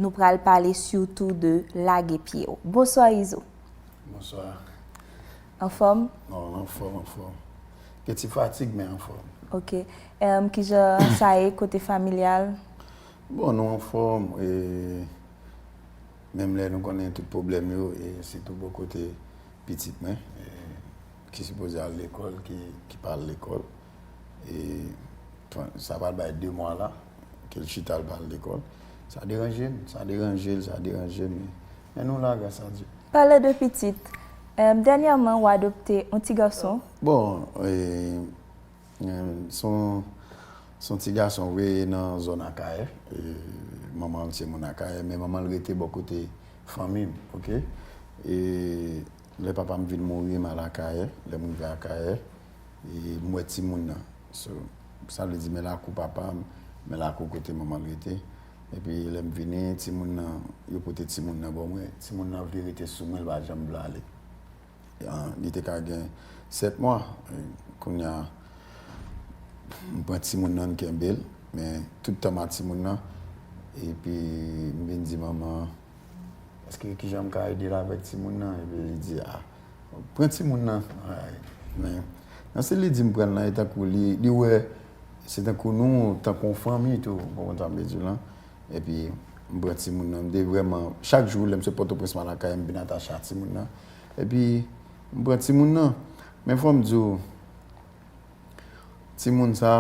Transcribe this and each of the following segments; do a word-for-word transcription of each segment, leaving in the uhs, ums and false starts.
Nou pral pale sitou de lage pye w. Bonswa Izo. Bonswa. Anfòm? Non, anfòm, anfòm. Gen ti fatig, men anfòm. Ok. Um, kijan sa ye kote familyal? Bon, nou anfòm. E, menm lè nou konnen tout pwoblèm yo, e sitou bò kote pitit mwen, e, ki sipoze al lekòl, ki, ki pa al lekòl. E, sa pral bay de mwa la, ke l chita l pa al lekòl. Sa deranje m, sa deranje l, sa deranje m. Men nou la, gras a Dye. Pale de pitit. Um, dènyèman, w adopte yon ti gason. Bon, e, e, se yon, se yon ti gason vre nan zòn Akayè. E, manman l se moun Akayè, men manman l rete bò kote fanmi m, ok? E, lè papa m vin mouri, m al Akayè. Lè m rive Akayè, e, m wè timoun nan. So, sa vle di, men lakou papa m, men lakou kote manman l rete. Epi lè m vini, timoun nan, yo pote timoun nan ban mwen. Timoun nan vle rete sou mwen, l pa janm vle ale. Li te ka gen sèt mwa. Kounye a, m pran timoun nan, m kenbe l, men tout tan m a timoun nan, epi m vin di manman an, èske kijan m ka ede l avèk timoun nan? Epi li di, a, pran timoun nan. Men, nan stil li di m pran l lan, e tankou li, li wè, se tankou nou, tankou yon fanmi tou, ou konprann sa m vle di w lan. Epi, m pran timoun nan, m te vrèman, chak jou, lè m sot Pòtoprens, m al lakay, m vin atache a timoun nan. Epi, m pran timoun nan. Men fò m di w, timoun sa,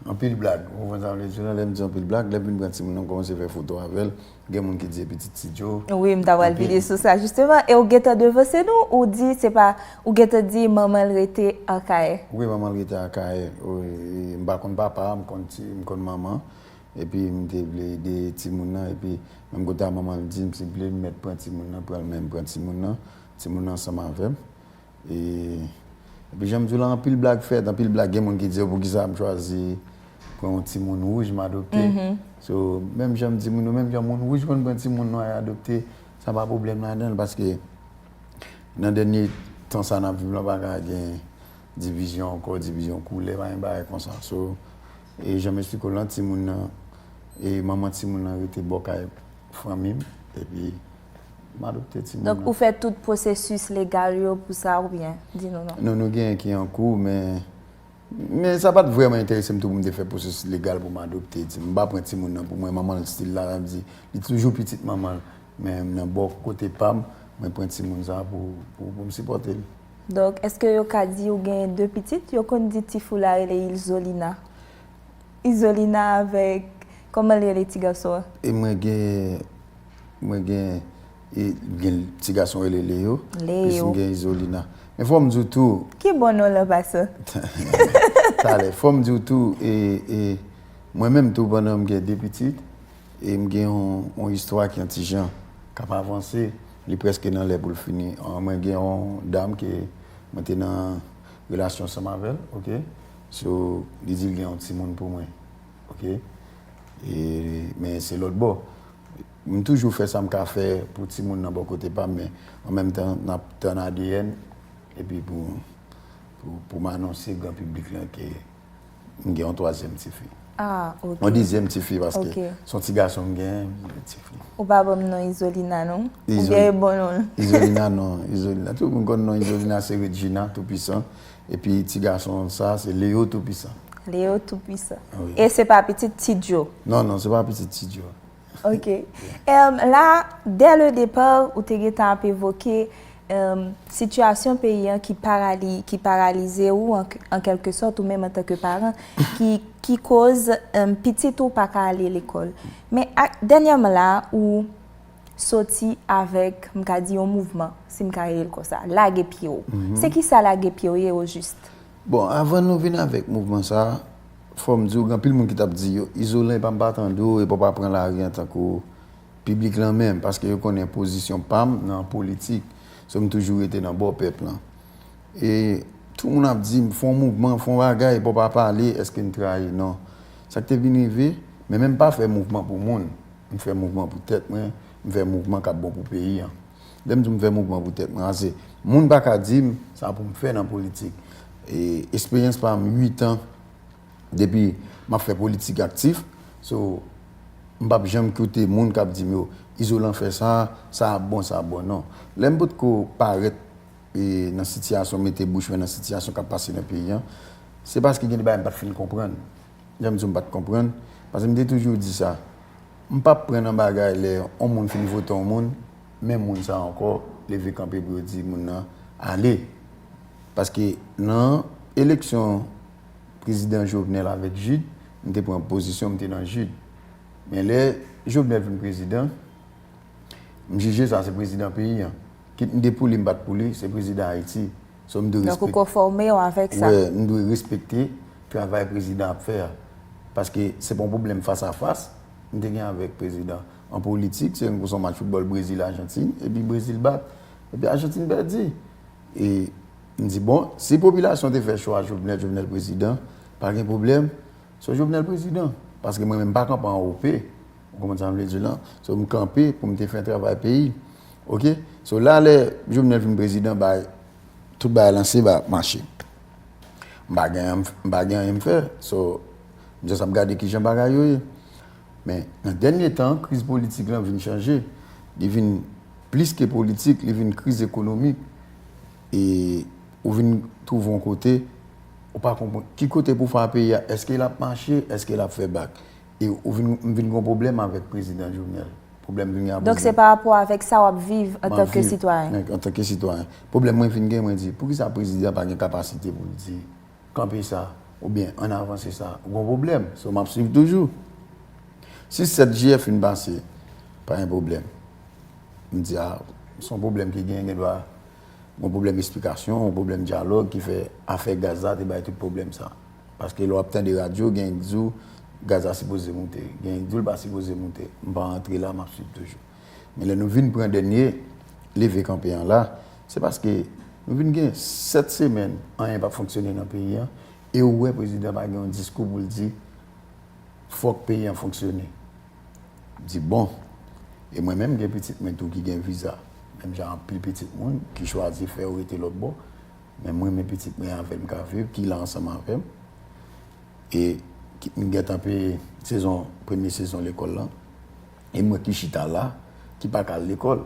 anpil blag. Ou konprann sa m vle di w lan? Lè m di anpil blag, lè m vin pran timoun nan, m kòmanse fè foto avè l. Gen moun ki di se pitit Ti Djo. Wi, m ta pral vini sou sa, jisteman. E w gentan devanse nou, ou di se pa, ou gentan di manman l rete Akayè. Wi, manman l rete Akayè. Wi, m pa konn papa, m konn ti, m konn manman. Epi m te vle ede timoun nan, epi menm kote a manman l di m, silvouplè, m mèt pran timoun nan, pran l, men m pran timoun nan, timoun nan ansanm avè m. E, epi jan m di w la, anpil blag fèt, anpil blag, gen moun ki di yo, poukisa m chwazi pran yon timoun wouj, m adopte. So, menm jan m di moun yo, menm jan moun wouj konn pran timoun nwa, y adopte, sa pa pwoblèm ladan l, paske nan dènye tan sa n ap viv lan, pa ka gen divizyon ankò, divizyon koulè, pa gen bagay konsa. So, e jan m eksplike w lan, timoun nan, e manman timoun nan rete bò kay fanmi m, epi m adopte timoun nan. Donk, ou fè tout pwosesis legal yo pou sa oubyen? Di nou non. Non, nou gen ki an kou, men, men sa pa t vrèman enterese m tou pou m te fè pwosesis legal pou m adopte timoun. M pa pran timoun nan pou mwen, manman l still la, sa vle di, li toujou pitit manman l. Men nan bò kote pa m, mwen pran timoun sa pou, pou, pou m sipòte l. Donk, èske yo ka di ou gen de pitit? Yo konn di ti fi w la rele Izolina. Izolina avèk, kòman l rele ti gason an? E mwen gen, mwen gen, e, gen ti gason rele Leo. Leo. Plis m gen Izolina. Men fò m di w tou. Ki bon non lan pase? Talè, fò m di w tou, e, e, mwen menm tou, pandan m gen de pitit, e m gen yon, yon istwa ki yon ti jan k ap avanse, li prèske nan lè pou l fini. An, mwen gen yon dam ke mwen te nan relasyon ansanm avè l, ok? So, li di l gen yon timoun pou mwen, ok? E, men se lòt bò. M toujou fè sa m ka fè pou timoun nan bò kote pa m, men an menm tan, n ap tann A D N, epi pou, pou, pou m anonse gran piblik lan ke m gen yon twazyèm tifi. Ah, ok. Yon dezyèm tifi, paske Ok. se yon ti gason m gen, yon tifi. Ou pa ban m non Izolina, non? Ou Izo- gen bon non. Izolina non, Izolina. Tout moun konn non Izolina, se Regina, Toupisan. Epi ti gason sa, se Leo Toupisan. Leo Toupisan. Wi. E se pa pitit Ti Djo? Non, non, se pa pitit Ti Djo. Ok. Em, la, dès le départ, ou te gentan ap evoke, em, sitiyasyon peyi an ki parali-, ki paralize ou an, an kèlke sòt, ou menm antanke paran, ki, ki koz, em, pitit ou pa ka ale lekòl. Men a, dènyèman la, ou soti avèk, m ka di, yon mouvman, si m ka rele l konsa, lage pye w. Se ki sa lage pye w ye, o jis? Bon, avan nou vin avèk mouvman sa a, fò m di w, gen anpil moun ki t ap di, yo, Izolan, epa m pa tande w, epa w pa pran lari antanke piblik lan menm, paske yo konnen pozisyon pa m nan politik. So, m toujou rete nan bò pèp lan. E tout moun ap di m, fè yon mouvman, fè yon bagay, epa w pa pale, èske n trayi? Non. Sa k te vin rive, men menm pa fè mouvman pou moun. M fè mouvman pou tèt mwen, m fè mouvman k ap bon pou peyi an. Lè m di m fè mouvman pou tèt mwen, ase moun pa ka di m sa pou m fè nan politik. E eksperyans pa m, uit an depi m ap fè politik aktif. So, M p ap janm koute moun k ap di m yo, Izolan fè sa, sa ap bon, sa ap bon, non. Lè m potko parèt e, nan sitiyasyon, mete bouch mwen nan sitiyasyon k ap pase nan peyi a, se paske gen de bagay m pa t fin konprann. Jan m di w, m pa t konprann, paske m te toujou di sa. M p ap pran nan bagay lè yon moun fin vote yon moun, menm moun sa a ankò leve kanpe pou yo di moun nan ale. Paske nan eleksyon prezidan Jovenel avèk Jude, m te pran pozisyon, m te nan Jude. Men lè Jovenel vin prezidan, m jije sa se prezidan peyi a. Kit m te pou li, m pa t pou li, se prezidan Ayiti. So, m dwe Donk, ou konfòme w avèk sa. Wè, m dwe respekte travay prezidan ap fè a. Paske se pa yon pwoblèm fas a fas m te gen avèk prezidan. An politik, se yon match foutbòl Brezil-Ajantin, epi Brezil bat, epi Ajantin pèdi. E m di, bon, si popilasyon te fè chwa Jovenel, Jovenel prezidan, pa gen pwoblèm. So, Jovenel prezidan. Paske mwen menm, m pa kanpe an O P. Ou konprann sa m vle di w lan? So, m kanpe pou m te fè travay peyi. Oke? So, la, lè Jovenel vin prezidan, bay, tout bagay lanse, ba, mache. M pa gen, m pa gen anyen m fè. So, m just ap gade kijan bagay yo ye. Men, nan dènye tan, kriz politik lan vin chanje. Li vin plis ke politik, li vin kriz ekonomik. E ou vin twouve yon kote, ou pa konprann ki kote pou fè a peyi a, èske l ap mache, èske l ap fè bak. E ou vin, m vin gen yon pwoblèm avèk prezidan Jovenel. Pwoblèm vin gen ak Donk, se prezidan. Pa rapò avèk sa w ap viv M ap antanke viv sitwayen. Antanke sitwayen. Pwoblèm mwen vin gen, mwen di, poukisa prezidan pa gen kapasite pou l di, kanpe sa, oubyen ann avanse sa, gon pwoblèm. So, m ap swiv toujou. Si sèt jiyè fin pase, pa gen pwoblèm. M di, a, se yon pwoblèm ki gen, gen dwa, gon pwoblèm esplikasyon, yon pwoblèm dyalòg ki fè afè gaz la te bay tout pwoblèm sa. Paske lè w ap tande radyo, gen ki di w gaz la sipoze moute, gen ki di w l pa sipoze moute. M pa antre la, m ap swiv toujou. Men lè nou vin pran dènye leve kanpe an la, se paske nou vin gen sèt semèn, anyen p ap fonksyone nan peyi a, e ou wè prezidan pa gen yon diskou pou l di, fòk peyi an fonksyone. M di, bon, e mwen menm gen pitit mwen tou ki gen viza, menm jan anpil pitit moun ki chwazi fè yo rete lòt bò, men mwen, men pitit mwen avè l m ka viv, ki la ansanm avè m. E ki, m gentan peye sezon, premye sezon lekòl lan. E mwen ki chita la, ki pa ka al lekòl.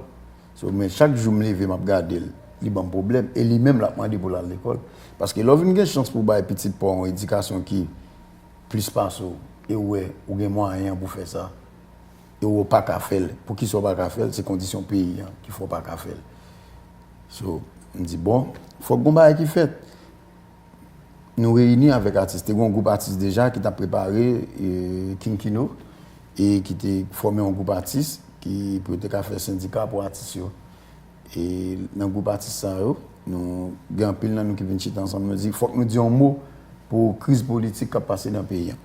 So, men chak jou m leve, m ap gade l, li ban m pwoblèm. E li menm, l ap mande pou l al lekòl. Paske lè w vin gen chans pou w bay pitit pa w yon edikasyon ki plis pase w, e w wè, ou gen mwayen an pou fè sa, e w pa ka fè l, poukisa w pa ka fè l? Se kondisyon peyi an ki fè w pa ka fè l. So, m di, bon, fòk gon bagay ki fèt. Nou reyini avèk atis. Te gen yon gwoup atis deja ki t ap prepare, e, King Kino, e ki te fòme yon gwoup atis ki pou yo te ka fè sendika pou atis yo. E nan gwoup atis sa yo, nou gen anpil nan nou ki vin chita ansanm, nou di, fòk nou di yon mo pou kriz politik k ap pase nan peyi a.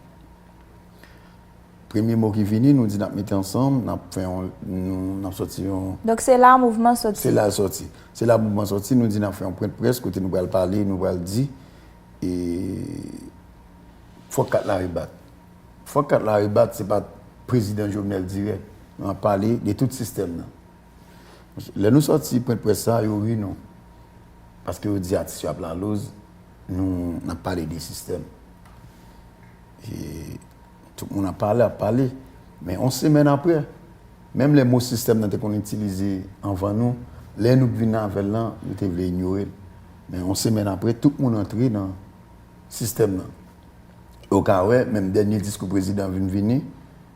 Premye mo ki vini, nou di n ap mete ansanm, n ap fè yon, nou, n ap sòti yon Donk, se la mouvman sòti. Se la l sòti. Se la mouvman sòti, nou di n ap fè yon pwent près kote nou pral pale, nou pral di, e, fòk kat la rebat. Fòk kat la rebat, se pa prezidan Jovenel dirèk. Nou ap pale de tout sistèm nan. Lè nou sòti pwent près sa, yo ri nou. Paske yo di atis yo ap laloz, nou, n ap pale de sistèm. E tout moun ap pale, ap pale. Men yon semèn apre, menm lè mo sistèm nan te konn itilize anvan nou, lè nou t vin avè l lan, yo te vle inyore l. Men yon semèn apre, tout moun antre nan sistèm nan. Ou ka wè, menm dènye diskou prezidan vin vini,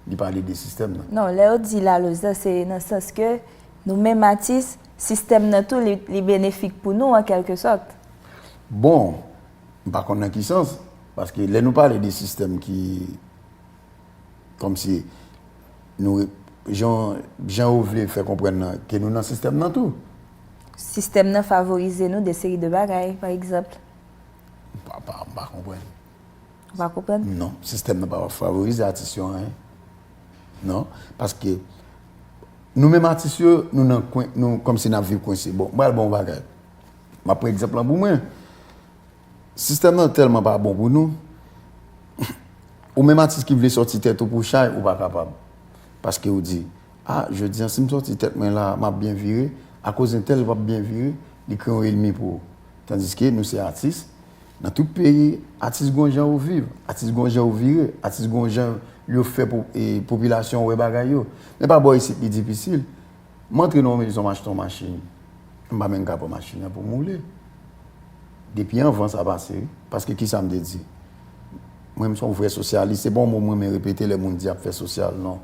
li pale de sistèm nan. Non, lè yo di laloz la, se nan sans ke nou menm atis, sistèm nan tou, li, li benefik pou nou, an kèlke sòt. Bon, m pa konn nan ki sans, paske lè nou pale de sistèm ki, kòmsi, nou, jan, jan yo vle fè konprann nan, ke nou nan sistèm nan tou. Sistèm nan favorize nou de seri de bagay, pa egzanp. M pa, pa, m pa konprann. Ou pa konprann? Non, sistèm nan pa favorize atis yo anyen. Non, paske nou menm atis yo, nou nan kwen, nou kòmsi n ap viv kwense. Bon, m pral ba w yon bagay. M ap pran egzanp lan pou mwen. Sistèm nan tèlman pa bon pou nou. Ou menm atis ki vle sòti tèt ou pou chay, ou pa kapab. Paske ou di, a, jodi a, si m sòti tèt mwen la, m ap byen vire, akoz entèl p ap byen vire, li kreye yon ènmi pou ou. Tandiske nou se atis, Nan tout peyi, atis gon jan ou viv, atis gon jan ou vire, atis gon jan yo fè pou e, popilasyon wè bagay yo. Men pa bò isit li difisil. M antre nan yon mezon, m achte yon machin. M pa menm ka pran machin nan pou m woule. Depi anvan sa pase, wi. Paske kisa m te di? Mwen, m se yon vrè sosyalis. Se pa yon mo mwen renmen repete lè moun di ap fè sosyal, non.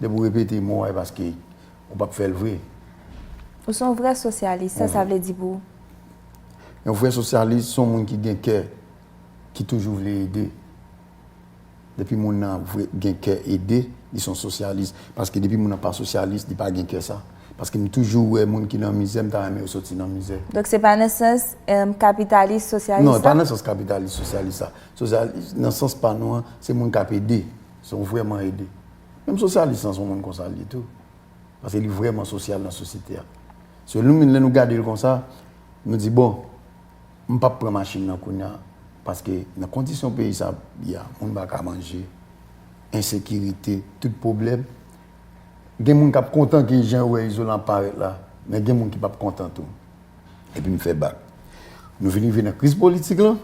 Depi w repete mo a, e paske ou p ap fè l vre. Ou se yon vrè sosyalis, sa sa vle di pou ou? Yon vrè sosyalis, se yon moun ki gen kè, ki toujou vle ede. Depi moun nan vre, gen kè ede, li se yon sosyalis. Paske depi moun nan pa sosyalis, li pa gen kè sa. Paske m toujou wè moun ki nan mizè, m ta renmen yo soti nan mizè. Donk se pa nan sans em, kapitalis, sosyalis Non, pa la? Nan sans kapitalis, sosyalis sa. Sosyalis, nan sans pa nou an, se moun k ap ede. Se yon vrèman ede. Menm sosyalis lan, se yon moun konsa l ye tou. Paske li vrèman sosyal nan sosyete a. So, nou menm, lè nou gade l konsa, nou di, bon, m p ap pran machin nan kounye a, paske nan kondisyon peyi sa ap ye a, moun pa ka manje, ensekirite, tout pwoblèm. Gen moun k ap kontan ki jan yo wè Izolan ap parèt la, men gen moun ki p ap kontan tou. Epi m fè bak. Nou vin rive nan kriz politik lan.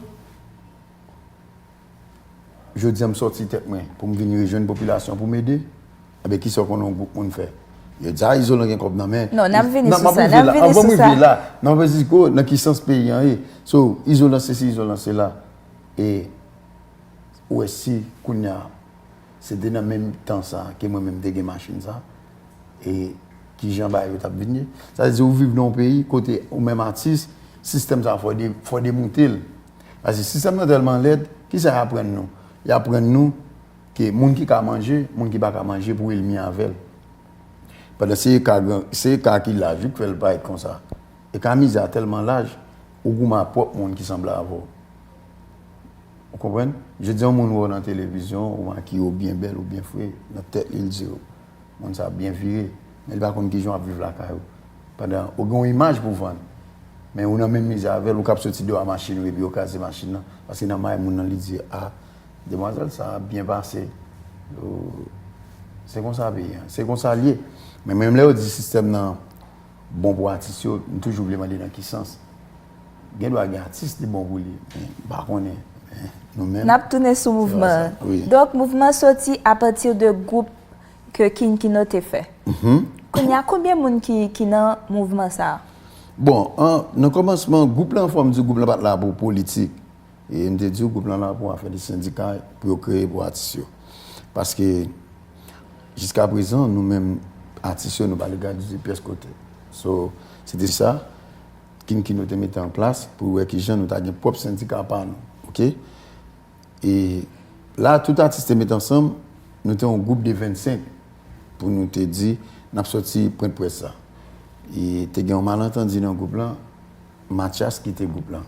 Jodi a m sòti tèt mwen pou m vin rejwenn popilasyon pou m ede. Ebyen, kisa w konnen yon gwoup moun fè? Yo di, a, Izolan gen kòb nan men. Non, n ap vini sou sa, n ap vini Anvan m sou sa. Rive la, non, m vle di ko nan ki sans peyi an ye. So, Izolan sesi, Izolan sela. E ou wè si kounye a, se te nan menm tan sa ke mwen menm te gen machin sa. E kijan bagay yo t ap vin ye. Sa vle di ou viv nan yon peyi kote ou menm atis, sistèm sa fò de, fò demoute l. Paske sistèm nan tèlman lèd, kisa y aprann nou? Y aprann nou ke moun ki ka manje, moun ki pa ka manje pou elmi avè l. Pandan se eka gran, se eka ki laj wi k fè l parèt konsa. Eka mizè a tèlman laj, ou goumen ak pwòp moun ki sanble avè w. Ou konprann? Jodi a yon moun wè w nan televizyon, ou makiye w byen bèl, ou byen fre, nan tèt li, li di w, moun sa byen vire, men li pa konn kijan w ap viv lakay ou. Pandan ou gen yon imaj pou vann, men ou nan menm mizè avè l, ou k ap soti deyò a machin ou epi yo kraze machin nan, paske nan may moun nan li di, a, demwazèl sa byen pase. Ou, se konsa peyi an, se konsa l ye. Men menm lè yo di sistèm nan bon pou atis yo, m toujou vle mande nan ki sans. Gen dwa gen atis li bon pou li, men m pa konnen. Men nou menm, N ap tounen sou mouvman an. Wi. Donk, mouvman soti apati de gwoup ke King Kino te fè. Kounye a, konbyen moun ki, ki nan mouvman sa a? Bon, an, nan kòmansman, gwoup lan, fò m di gwoup lan pa t la pou politik. E m te di w, gwoup lan la pou afè de sendika, pou yo kreye pou atis yo. Paske, jiska prezan, nou menm, atis yo, nou pa legalize pyès kote. So, se te sa, King Kino te mete an plas pou wè kijan nou ta gen pwòp sendika pa nou. Oke? E la, tout atis te met ansanm, nou te yon gwoup de vennsenk pou nou te di, n ap sòti pwent près sa. E te gen yon malantandi nan gwoup lan, Mathias kite gwoup lan.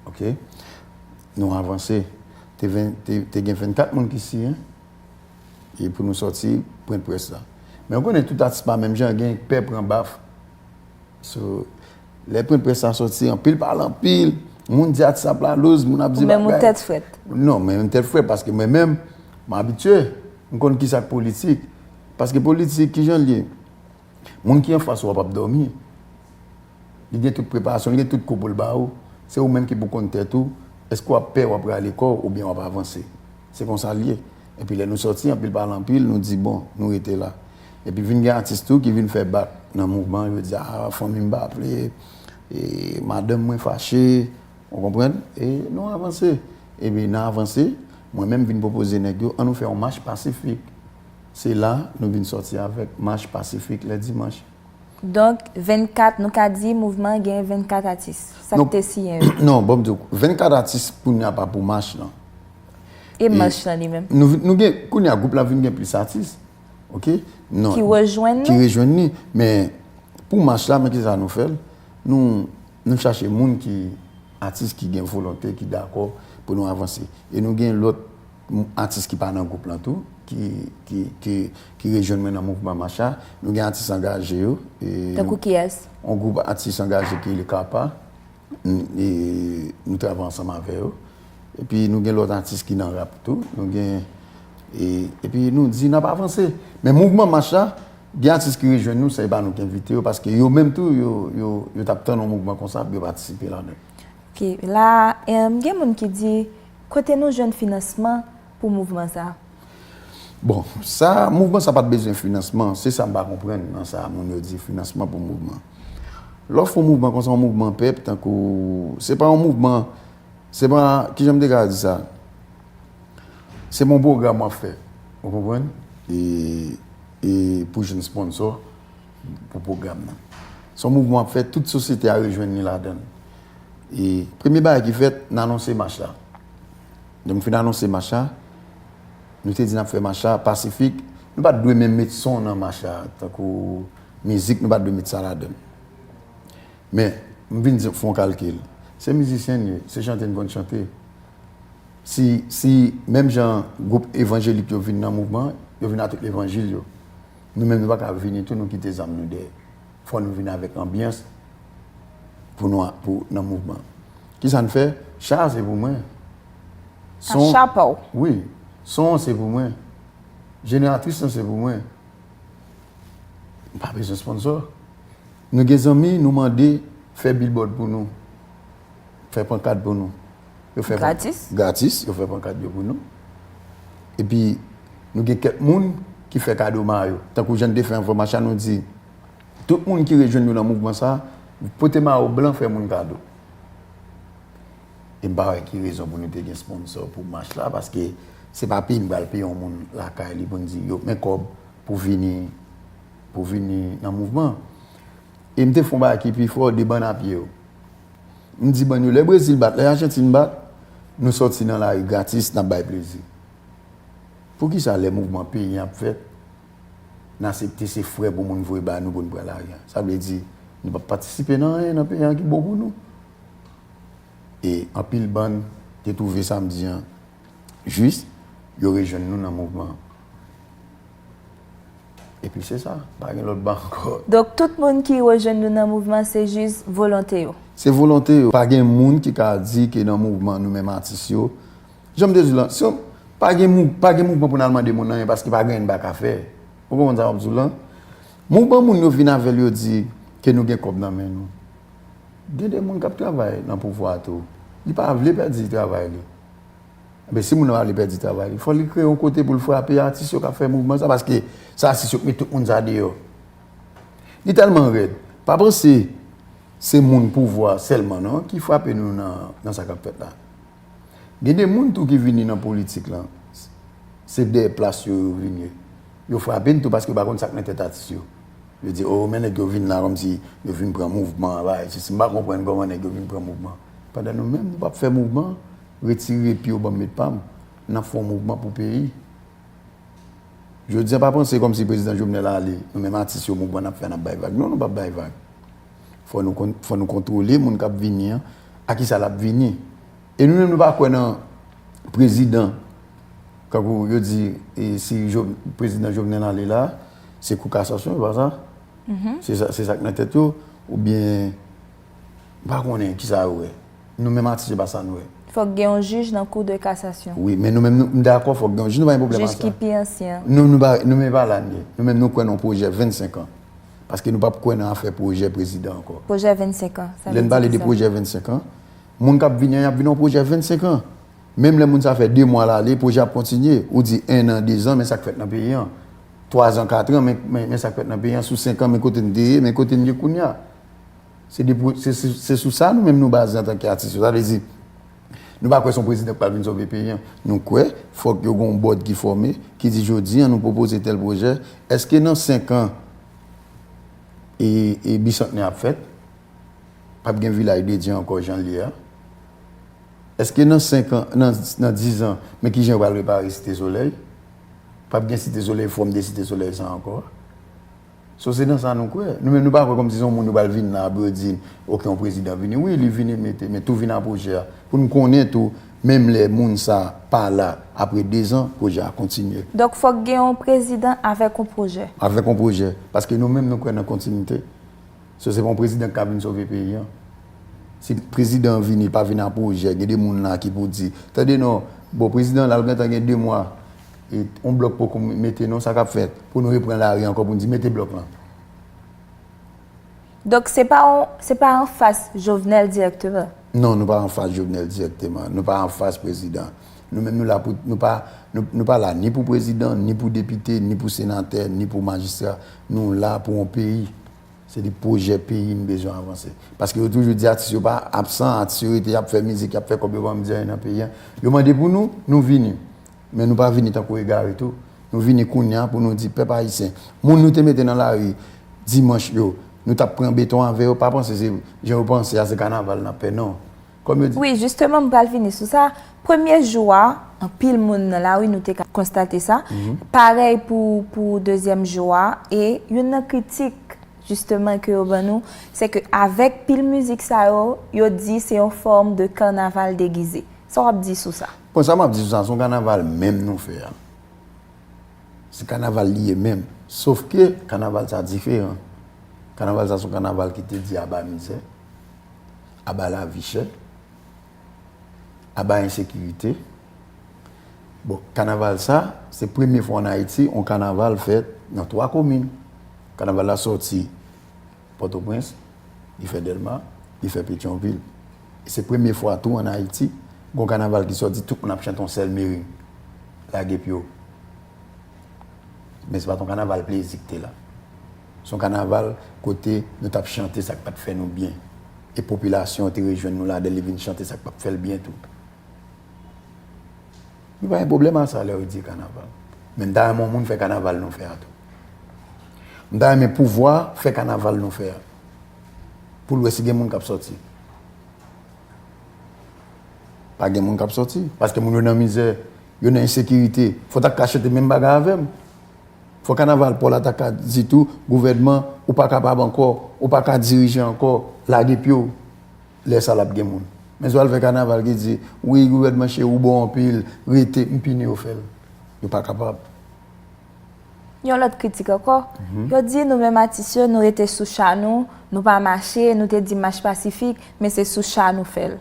Oke? Nou avanse. Te, ven, te, te gen vennkat moun ki siyen e pou nou sòti pwent près la. Men ou konnen tout atis pa menm jan, gen pè pran baf. So, lè pwent près la sòti, anpil pale anpil, moun di atis ap lalouz, moun ap di Ou menm ou bagay. Tèt frèt. Non, men m tèt frèt paske mwen menm, m abitye, m konn kisa k politik. Paske politik, kijan l ye? Moun ki anfas ou a p ap dòmi. Li gen tout preparasyon, li gen tout kou pou l ba ou. Se ou menm ki pou konn tèt ou. Èske w ap pè, w ap rale kò w, oubyen w ap avanse? Se konsa l ye. Epi lè nou sòti, anpil pale anpil, nou di, bon, nou rete la. Epi vin gen atis tou ki vin fè bak nan mouvman, yo di, a, fanmi m pa vle, e, madanm mwen fache, ou konprann? E nou avanse. Epi nan avanse, mwen menm vin pwopoze nèg yo, an nou fè yon mach pasifik. Se la, nou vin sòti avèk mach pasifik lè dimanch. Donk, vennkat, nou ka di mouvman an gen vennkat atis. Sa k te siyen yo. Non, bon, m di w, vennkat atis kounye a pa pou mach lan. E mach lan li menm? Nou, nou gen, kounye a gwoup la vin gen plis atis. Oke? Non. Ki rejwenn Ki nou? Rejwenn ni. Men pou mach la, men kisa nou fè l? Nou, nou chache moun ki, atis ki gen volonte, ki dakò pou nou avanse. E nou gen lòt m- atis ki pa nan gwoup lan tou, ki, ki, ki, ki rejwenn mwen nan mouvman mach la. Nou gen atis angaje yo. E Tankou kiyès? Yon gwoup atis angaje ki rele Kapa. N- e nou travay ansanm avè yo. Epi nou gen lòt atis ki nan rap tou. Nou gen, e, epi nou di n ap avanse. Men mouvman mach la, gen atis ki rejwenn nou, se pa nou ki envite yo, paske yo menm tou, yo, yo, yo t ap tann yon mouvman konsa pou yo patisipe ladan. Ok, Ok, la, em, gen moun ki di, kote nou jwenn finansman pou mouvman sa a? Bon, sa, mouvman sa pa t bezwen finansman, se sa m pa konprann nan sa moun yo di finansman pou mouvman. Lè w fè yon mouvman konsa, yon mouvman pèp, tankou, se pa yon mouvman, se pa, kijan m te ka di sa? Se pa yon pwogram w ap fè, ou konprann? E, e pou jwenn sponsò pou pwogram nan. Se yon mouvman w ap fè, tout sosyete a rejwenn li ladan l. E premye bagay ki fèt, n anonse mach la. Lè m fin anonse mach la, nou te di n ap fè mach la pasifik. Nou pa t dwe menm met son nan mach la, tankou mizik, nou pa t dwe met sa ladan l. Men, m vin di, fè yon kalkil. Se mizisyen n ye, se chante n konn chante. Si, si menm jan gwoup evanjelik yo vin nan mouvman, yo vin ak tout levanjil yo. Nou menm nou pa ka vini tou, nou kite zam nou dèyè. Fò nou vin avèk anbyans pou nou pou nan mouvman. Kisa n fè? Cha a se pou mwen. Son, cha pa w. Wi. Son an se pou mwen. Jeneratris lan se pou mwen. M pa bezwen sponsò. Nou gen zanmi, nou mande fè billboard pou nou. Fè pankat pou nou. Yo fè gratis? Gratis, yo fè pankat yo pou nou. Epi, nou gen kèk moun ki fè kado mayo. Tankou jan n te fè anvan mach la, nou di, tout moun ki rejwenn nou nan mouvman sa, pote mayo blan, fè moun kado. E m pa wè ki rezon pou nou te gen sponsò pou mach la, paske se pa peyi n pral peye yon moun lakay li pou n di yo men kòb pou vini, pou vini nan mouvman. E m te fè yon bagay ki pi fò, de bann a pye yo. M di bann yo, lè Brezil bat, lè Ajantin bat, nou sòti nan lari gratis, n ap bay plezi. Poukisa lè mouvman peyi an ap fèt, n aksepte se frè pou moun voye ba nou pou n pran lari a? Sa vle di, nou p ap patisipe nan anyen nan peyi an ki bon pou nou. E anpil bann te twouve samdi an jis, yo rejwenn nou nan mouvman an. Epi se sa, pa gen lòt ba ankò. Donk, tout moun ki rejwenn nou nan mouvman, se jis volonte yo? Se volonte yo. Pa gen moun ki ka di ke nan mouvman nou menm atis yo, jan m te di w lan, si w, pa gen mou, pa gen mouvman pou n al mande moun anyen paske pa gen anyen n pa ka fè. Ou konprann sa m ap di w lan? Mouvman moun yo vin avè l, yo di ke nou gen kòb nan men nou. Gen de moun k ap travay nan pouvwa a tou. Li pa vle pèdi travay li. Enben, si moun nan pa vle pèdi travay li, fò li kreye yon kote pou l frape atis yo k ap fè mouvman sa, paske se atis yo k met tout moun sa deyò. Li tèlman rèd. Pa panse se moun pouvwa sèlman non ki frape nou nan, nan sa k ap fèt la. Gen de moun tou ki vini nan politik lan, se dèyè plas yo yo vin ye. Yo frape n tou paske yo pa konn sa k nan tèt atis yo. Yo di, o, men nèg yo vin la kòmsi yo vin pran mouvman an, bagay sesi. M pa konprann kòman nèg yo vin pran mouvman. Pandan nou menm, nou p ap fè mouvman, retire pye w ban m met pa m. N ap fè yon mouvman pou peyi. Jodi a, pa panse kòmsi prezidan Jovenel ale, nou menm atis yo, mouvman n ap fè, n ap bay vag. Non, nou p ap bay vag. Fò nou, fò nou kontwole moun k ap vini an, a kisa l ap vini. E nou menm, nou pa kwè nan prezidan, kankou yo di, e, si prezidan Jovenel ale la, se kou kasasyon, se pa sa? Se sa, se sa k nan tèt yo, oubyen, m pa konnen kisa yo wè. Nou menm atis, se pa sa nou wè. Fòk gen yon jij nan kou de kasasyon. Wi, men nou menm, nou, m dakò, fòk gen yon jij, nou pa gen pwoblèm a sa. Jij ki pi ansyen an. Nou, nou pa, nou men pa la n ye. Nou menm, nou kwè nan yon pwojè vennsenk an. Paske nou p ap kwè nan afè pwojè prezidan ankò. Pwojè vennsenk an, sa vle di kisa? Lè n pale de pwojè vennsenk an, moun k ap vini an, y ap vini yon pwojè vennsenk an. Menm lè moun sa fè de mwa l ale, pwojè ap kontinye. Ou di en an, de zan, men sa k fèt nan peyi an. Twa zan, kat an, men, men, men sa k fèt nan peyi an. Sou senk an, men kote n te ye, men kote n ye kounye a. Se de, se, se, se sou sa nou menm nou baze antanke atis yo. Sa vle di, nou pa kwè se yon prezidan k pral vin sove peyi an. Nou kwè, fòk yo gen yon bòd ki fòme, ki di jodi an nou pwopoze tèl pwojè. Èske nan senk an, e, e bisantnè ap fèt? P ap gen vilaj de Dye ankò jan l ye a? Èske nan senk an, nan, nan diz an, men kijan yo pral repare Site Solèy? P ap gen Site Solèy, fòm de Site Solèy sa ankò? So, se nan sa nou kwè. Nou menm, nou pa kwè kòmsi se yon moun yo pral vin la, apre yo di, oke, yon prezidan vini. Wi, li vini mete, men tou vin a pwojè a. Pou n konnen tou, menm lè moun sa pa la, apre de zan, pwojè a kontinye. Donk, fòk gen yon prezidan avèk yon pwojè. Avèk yon pwojè. Paske nou menm, nou kwè nan kontinite. So, se pa yon prezidan ki ka vin sove peyi an. Si prezidan an vini, li pa vin a pwojè, gen de moun la ki pou di, tande non, bon, prezidan la, l gentan gen de mwa, e yon blòk poko mete non, sa k ap fèt? Pou nou reprann lari ankò pou n di, mete blòk lan. Donk, se pa yon, se pa anfas Jovenel dirèkteman? Non, nou pa anfas Jovenel dirèkteman. Nou pa anfas prezidan. Nou menm nou la pou, nou pa, nou, nou pa la ni pou prezidan, ni pou depite, ni pou senatè, ni pou majistra. Nou la pou yon peyi. Se de pwojè peyi n bezwen avanse. Paske yo toujou di atis yo pa absan, atis yo rete, y ap fè mizik, y ap fè kòb, yo pa menm di anyen nan peyi a. Yo mande pou nou, nou vini. Men nou pa vini tankou egare tou. Nou vini kounye a pou nou di pèp ayisyen, moun nou te mete nan lari dimanch yo, nou t ap pran beton avè yo, pa panse se jan yo panse a se kanaval n ap fè, non. Kòm yo di. Wi, jisteman, m pral vini sou sa. Premye jou a, anpil moun nan lari, nou te ka konstate sa. Parèy pou, pou dezyèm jou a, e youn nan kritik, jisteman, ke yo ban nou, se ke avèk pil mizik sa yo, yo di se yon fòm de kanaval degize. Sa w ap di sou sa? Bon, sa m ap di sou sa, se yon kanaval menm nou fè a. Se kanaval li ye menm. Sof ke kanaval sa diferan. Kanaval sa se yon kanaval ki te di aba mizè, aba lavi chè, aba ensekirite. Bon, kanaval sa, se premye fwa ann Ayiti, yon kanaval fèt nan twa komin. Kanaval la sòti Pòtoprens, li fè Dèlma, li fè Petyonvil. E se premye fwa tou ann Ayiti, gon kanaval ki sòti, tout moun ap chante yon sèl mering. Lage pye w. Men se pa t yon kanaval plezi ki te la. Se yon kanaval kote nou t ap chante sa k pa t fè nou byen. E popilasyon an te rejwenn nou ladan l, li vin chante sa k p ap fè l byen tou. Nou pa gen pwoblèm a sa lè yo di kanaval. Men m ta renmen yon moun fè kanaval nou fè a tou. M ta renmen pouvwa fè kanaval nou fè a. Pou l wè si gen moun k ap sòti. Pa gen moun k ap sòti. Paske moun yo nan mizè, yo nan ensekirite. Fò w ta ka chante menm bagay avè m. Fò kanaval pa w la ta ka di tou, gouvènman, ou pa kapab ankò, ou pa ka dirije ankò, lage pye w. Lè sa l ap gen moun. Men si w al fè kanaval ki di, wi, gouvènman cheri, ou bon anpil, rete, m pini yo fè l. Yo pa kapab. Yon lòt kritik ankò. Yo di nou menm atis yo, nou rete sou cha nou, nou pa mache, nou te di mach pasifik, men se sou cha nou fè l.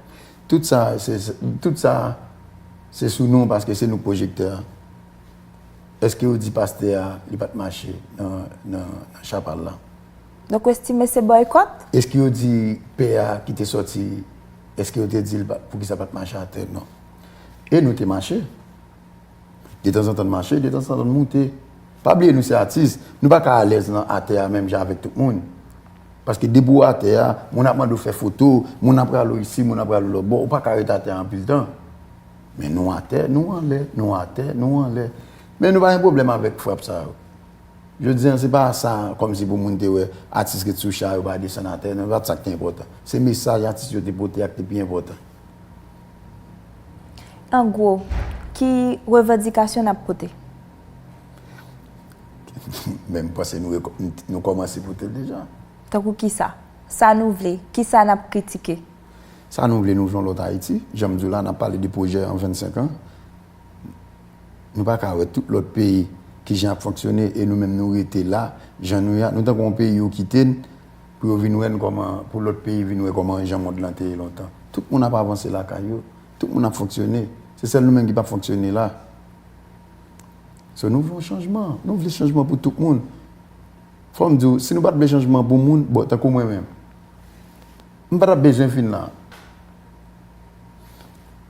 Tout sa, se, se- tout sa, se sou nou paske se nou k pwojektè a. Èske yo di pastè a, li pa t mache nan, nan, nan chapal la? Donk, ou estime se bòykòt? Èske yo di pè a ki te sòti, èske yo te di l pa- poukisa pa t mache atè? Non. E nou te mache. Detanzantan n mache, detanzantan n moute. Pa bliye nou se atis, nou pa ka alèz nan atè a menm jan avèk tout moun. Paske depi w atè a, moun ap mande w fè foto, moun ap rale w isi, moun ap rale w lòtbò, ou pa ka ret atè a anpil tan. Men nou atè, nou anlè, nou atè, nou anlè. Men nou pa gen pwoblèm avèk frap sa yo. Jodi a, se pa sa kòmsi pou moun te wè atis ret sou cha yo pa desann atè, non, se pa t sa k te enpòtan. Se mesaj atis yo te pote a k te pi enpòtan. An gwo, ki revandikasyon n ap pote? Men m panse nou, reko- nou kòmanse pote l deja. Tankou kisa? Sa nou vle? Kisa n ap kritike? Sa nou vle, nou vle yon lòt Ayiti. Jan m di w la, n ap pale de pwojè an vennsenk an. Nou pa ka wè tout lòt peyi ki jan ap fonksyone e nou menm nou rete la, jan nou ye a. Nou tankou yon peyi yo kite n pou yo vin wè n kòman, pou lòt peyi vin wè kòman jan mond lan te ye lontan. Tout moun ap avanse lakay yo, tout moun ap fonksyone. Se sèl nou menm ki p ap fonksyone la. So, nou vle yon chanjman. Nou vle chanjman pou tout moun. Fò m di w, si nou pa t vle chanjman pou moun, bon, tankou mwen menm, m pa t ap bezwen fin la.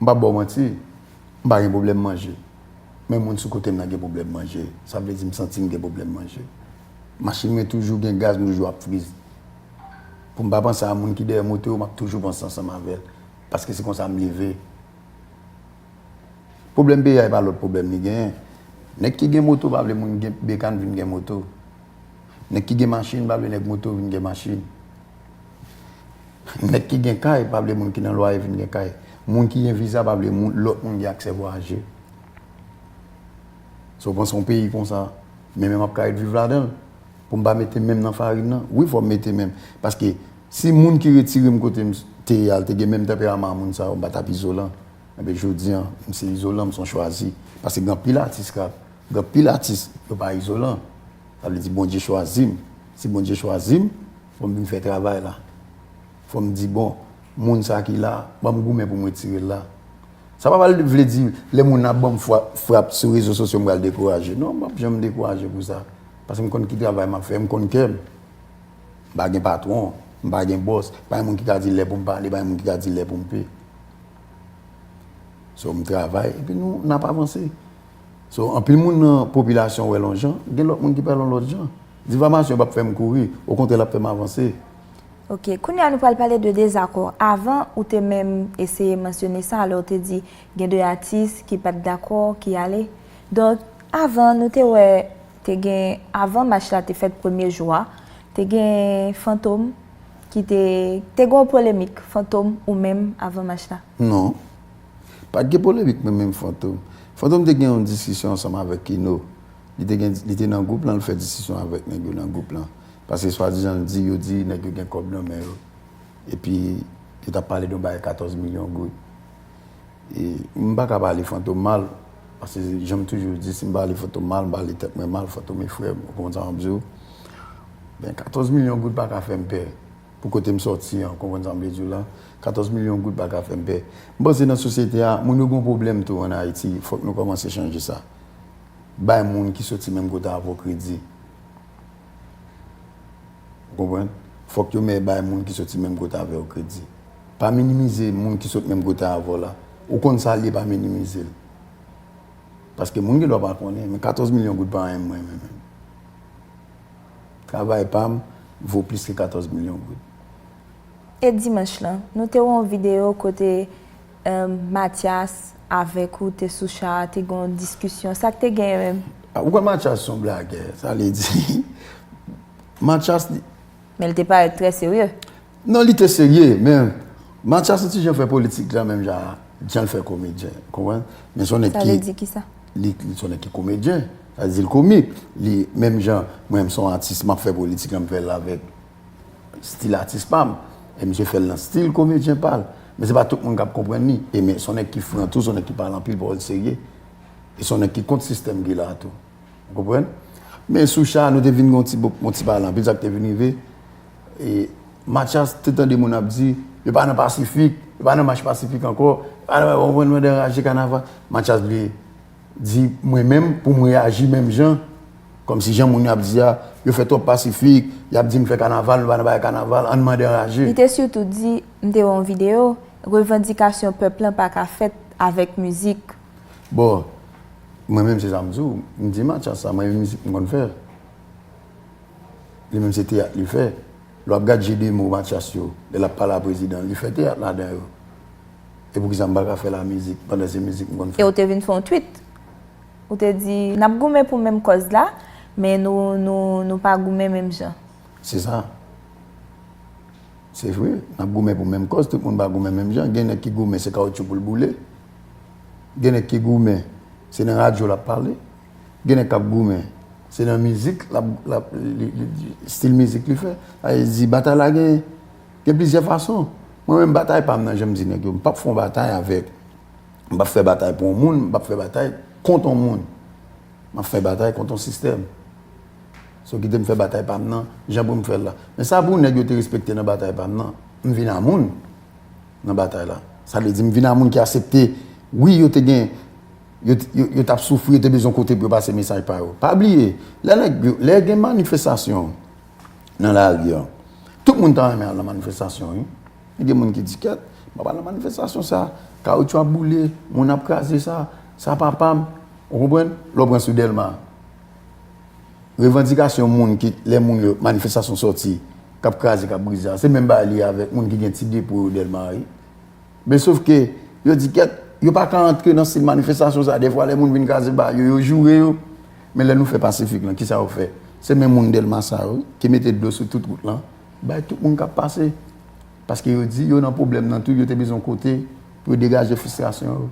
M p ap ba w manti, m pa gen pwoblèm manje. Men moun sou kote m nan gen pwoblèm manje. Sa vle di m santi m gen pwoblèm manje. Machin mwen toujou gen gaz, m toujou ap friz. Pou m pa panse a moun ki dèyè moto yo, m ap toujou panse ansanm avè l. Paske se konsa m leve. Pwoblèm peyi a, e pa lòt pwoblèm li genyen. Nèg ki gen moto pa vle moun gen bekàn vin gen moto. Nèg ki gen machin pa vle nèg moto vin gen machin. Nèg ki gen kay pa vle moun ki nan lwaye vin gen kay. Moun ki gen viza pa vle moun, lòt moun gen aksè vwayaje. So, w panse yon peyi konsa, men menm ap ka ret viv ladan l? Pou m pa mete men m nan farin nan? Wi, fò m mete men m. Paske si moun ki retire m kote m te ye a, l te gen menm tanperaman a moun sa yo, m pa t ap izolan. Enben, jodi a, m se izolan, m se yon chwazi. Paske gen anpil atis k ap, gen anpil atis, yo pa izolan. Sa vle di Bondye chwazi m. Si Bondye chwazi m, fò m vin fè travay la. Fò m di, bon, moun sa ki la, ban m goumen pou m retire l la. Sa pa vle di, lè moun ap ban m fra- frap sou rezo sosyo, m pral dekouraje. Non, m p ap janm dekouraje pou sa. Paske m konn ki travay m ap fè, m konn kè m. M pa gen patwon. M pa gen bòs, pa gen moun ki ka di lè pou m pale, pa gen moun ki ka di lè pou m pe. So, m travay, epi nou, n ap avanse. So, anpil moun nan popilasyon wè l yon jan, gen lòt moun ki pral yon lòt jan. Difamasyon p ap fè m kouri, okontrè, l ap fè m avanse. Ok, kounye a nou pral pale de dezakò. Avan, ou te menm eseye mansyone sa, lè w te di gen de atis ki pa t dakò, ki ale. Donk, avan, nou te wè, te gen, avan mach la te fèt premye jou a, te gen Fantom ki te, te gen yon polemik, Fantom ou menm, avan mach la? Non. Pa t gen polemik mwen menm Fantom. Fantom te gen yon diskisyon ansanm avèk Kino. Li te gen, li te nan gwoup lan, li fè diskisyon avèk nèg yo nan gwoup lan. Paske swadizan l di, yo di nèg yo gen kòb nan men yo. Epi, yo t ap pale de yon bagay katòz milyon goud. E m pa ka pale Fantom mal, paske jan m toujou di, si m pale Fantom mal, m pale tèt mwen mal, Fantom e frè m, ou konprann sa m ap di w? Ben, katòz milyon goud pa ka fè m pè. Pou kote m sòti an, ou konprann sa m vle di w la? Katòz milyon goud pa ka fè m pè. M panse nan sosyete a, moun yo gen yon pwoblèm tou ann Ayiti, fòk nou kòmanse chanje sa. Bay moun ki soti menm kote avè w kredi. Ou konprann? Fòk yo mè bay moun ki soti menm kote avè w kredi. Pa minimize moun ki sot menm kote avè w la. Ou konn sa l ye, pa minimize l. Paske moun gen dwa pa konnen, men katòz milyon goud pa anyen mwen menm. Travay pa m vo plis ke katòz milyon goud. E dimanch lan, nou te wè yon videyo kote Matyas avèk ou te sou cha a, te gen yon diskisyon. Sa k te genyen menm? Ou kwè Matyas se yon blagè? Sa vle di, Matyas li. Men l te parèt trè serye. Non, li te serye, men Matyas yon ti jan fè politik la menm jan jan l fè komedyen, konprann? Men se yon nèg ki. Sa vle di kisa? Li se yon nèg ki komedyen. Sa vle di l komik. Li menm jan mwen menm se yon atis, m ap fè politik la, m fè l avèk stil atis pa m. E misye fè l nan stil komedyen pa l. Men se pa tout moun k ap konprann li. E men se yon nèg ki fran tou, se yon nèg ki pale anpil pawòl serye. E se yon nèg ki kont sistèm ki la tou. Ou konprann? Men sou cha, nou te vin gen yon ti, yon ti pale anpil, sa k te vin rive. E Matyas te tande moun ap di, yo pa nan Pasifik, yo pa nan mach Pasifik ankò, yo pa nan, ou konprann, mande anraje kanaval. Matyas vle di mwen menm pou m reyaji menm jan. Kòmsi jan moun yo ap di a, yo fè twòp Pasifik, y ap di n fè kanaval, nou pa nan bagay kanaval, ann mande anraje. Li te sitou di, m te wè yon videyo, revandikasyon pèp lan pa ka fèt avèk mizik. Bon, mwen menm se sa m di w, m di Matyas sa, mwen menm mizik m konn fè. Li menm se teyat li fè. Lè w ap gad je de mo Matyas yo, lè l ap pale a prezidan, li fè teyat ladan yo. E poukisa m pa ka fè la mizik pandan se mizik m konn fè? E w te vin fè yon tweet. Ou te di, n ap goumen pou menm kòz la, men nou, nou, nou pa goumen menm jan. Se sa. Se vre, n ap goumen pou menm kòz, tout moun pa goumen menm jan. Gen nèg ki goumen, se kawotchou pou l boule. Gen nèg ki goumen, se nan radyo l ap pale. Gen nèg k ap goumen, se nan mizik, l ap, l ap, li, li, li, stil mizik li fè. Sa vle di, batay la gen, gen plizyè fason. Mwen menm, batay pa m nan, jan m di nèg yo, m p ap fè yon batay avèk, m p ap fè batay pou yon moun, m p ap fè batay kont yon moun. M ap fè batay kont yon sistèm. So, kite m fè batay pa m nan, jan pou m fè l la. Men sa pou nèg yo te respekte nan batay pa m nan, m vin a moun nan batay la. Sa vle di, m vin a moun ki aksepte, wi, yo te gen, yo, yo, yo t ap soufri, yo te bezwen kote pou yo pase mesaj pa yo. Pa bliye, lè nèg yo, lè gen manifestasyon, nan lari an. Tout moun ta renmen al nan manifestasyon, wi. Men gen moun ki di, kèt, m ap al nan manifestasyon sa, kawotchou ap boule, moun ap kraze sa, sa pa pa m. Ou konprann? Lè w pran sou Dèlma. Revandikasyon moun ki, lè moun yo, manifestasyon sòti, k ap kraze, k ap brize a, se menm bagay li ye avèk moun ki gen ti depo yo Dèlma, wi. Men sof ke, yo di kèt, yo pa ka antre nan stil manifestasyon sa. Defwa lè moun vin kraze ba yo, yo joure yo. Men lè nou fè Pasifik lan, kisa yo fè? Se menm moun Dèlma sa yo ki mete dlo sou tout wout lan, bay tout moun k ap pase. Paske yo di yo nan pwoblèm nan tou, yo te bezwen kote pou yo degaje fristrasyon yo.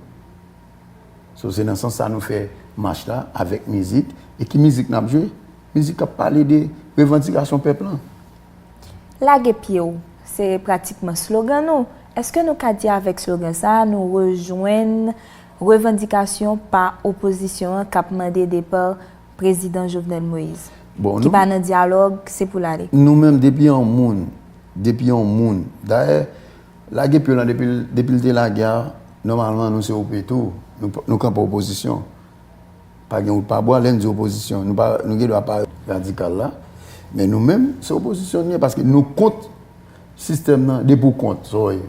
So, se nan sans sa nou fè mach la avèk mizik. E ki mizik n ap jwe? Mizik k ap pale de revandikasyon pèp lan. Lage pye w, se pratikman slogan nou. Èske nou ka di avèk slogan sa a, nou rejwenn revandikasyon pa opozisyon an k ap mande depa Prezidan Jovenel Moïse, ki pa nan dyalòg, se pou l ale? Nou menm, depi yon moun, depi yon moun, dayè, lage pye w lan, depi l, depi l te lage a, nòmalman, nou se O P tou, nou, nou kanpe opozisyon. Pa gen wout pa bwa, lè n di opozisyon, nou pa, nou gen dwa pa radikal la, men nou menm, se opozisyon n ye, paske nou kont sistèm nan, de pou kont, sorry.